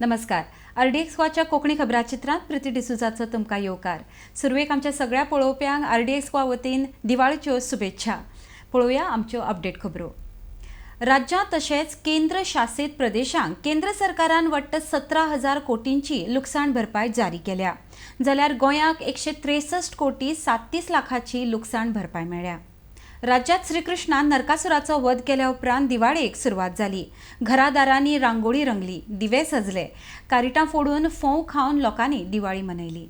नमस्कार, आरडीएक्स गोवाच्या कोंकणी खबराचित्रांत प्रिती डिसुजाचो तुमकां येवकार. सुरवेक आमच्या सगळ्या पळोवप्यांक आरडीएक्स गोवा वतीन दिवाळीच्यो शुभेच्छा. पळोवया आमच्यो अपडेट खबरो. राज्यां तशेंच केंद्र शासीत प्रदेशांक केंद्र सरकारान वट्ट 17,000 कोटींची लुकसाण भरपाय जारी केल्या, जाल्यार गोंयाक 163 कोटी 37 लाखाची लुकसाण भरपाय मेळ्ळ्या. राज्यात श्रीकृष्णान नरकासुराचो वध केल्या उपरांत दिवाळेक सुरवात जाली. घरादारांनी रांगोळी रंगली, दिवे सजले, कारिटां फोडून फोव खावन लोकांनी दिवाळी मनयली.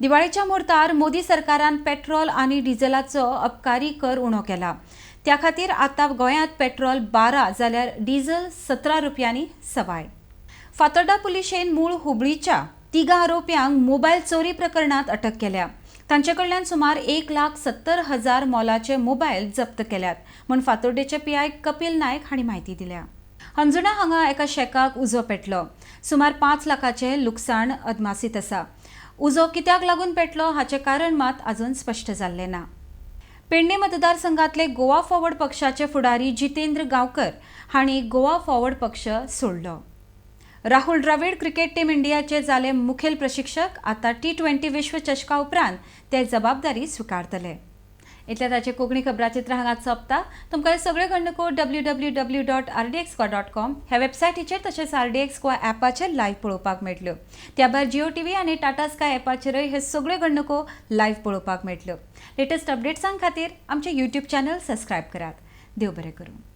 दिवाळेच्या मुहूर्तार मोदी सरकारान पेट्रोल आनी डिझेलाचो अबकारी कर उणो केला. त्या खातीर आतां गोंयांत पेट्रोल 12 जाल्यार डिझल 17 रुपयांनी सवाय. फातोर्डा पुलिशेन मूळ हुबळीच्या तिगां आरोप्यांक मोबायल चोरी प्रकरणात अटक केल्या. तांचे कडल्यान सुमार 1,70,000 मोलाचे मोबायल जप्त केल्यात म्हूण फातोर्डेचे पीआय कपिल नायक हांणी म्हायती दिल्या. हंजुणा हांगा एका शेकाक उजो पेटलो. सुमार 5 लाखाचें लुकसाण अदमासीत आसा. उजो कित्याक लागून पेटलो हाचें कारण मात अजून स्पश्ट जाल्लें ना. पेडणे मतदारसंघातले गोवा फॉरवर्ड पक्षाचे फुडारी जितेंद्र गांवकर हांणी गोवा फॉरवर्ड पक्ष सोडलो. राहुल द्राविड क्रिकेट टीम इंडियाचे जाले मुखेल प्रशिक्षक. आता टी20 विश्वचषका उपरांत ते जबाबदारी स्विकारतले. इतल्या ताचे कोंकणी खबराचित्र हांगाच सोंपता. तुमकां हे सगळ्यो घडणुको www.rdxgoa.com ह्या वेबसायटीचेर तशेंच आरडीएक्स गोवा ॲपाचेर लायव्ह पळोवपाक मेळटल्यो. त्या भायर जिओ टीव्ही आनी टाटा स्काय ॲपाचेरय हे सगळ्यो घडणुको लायव्ह पळोवपाक मेळटल्यो. लेटस्ट अपडेट्सां खातीर आमचें युट्यूब चॅनल सबस्क्रायब करात. देव बरें करूं.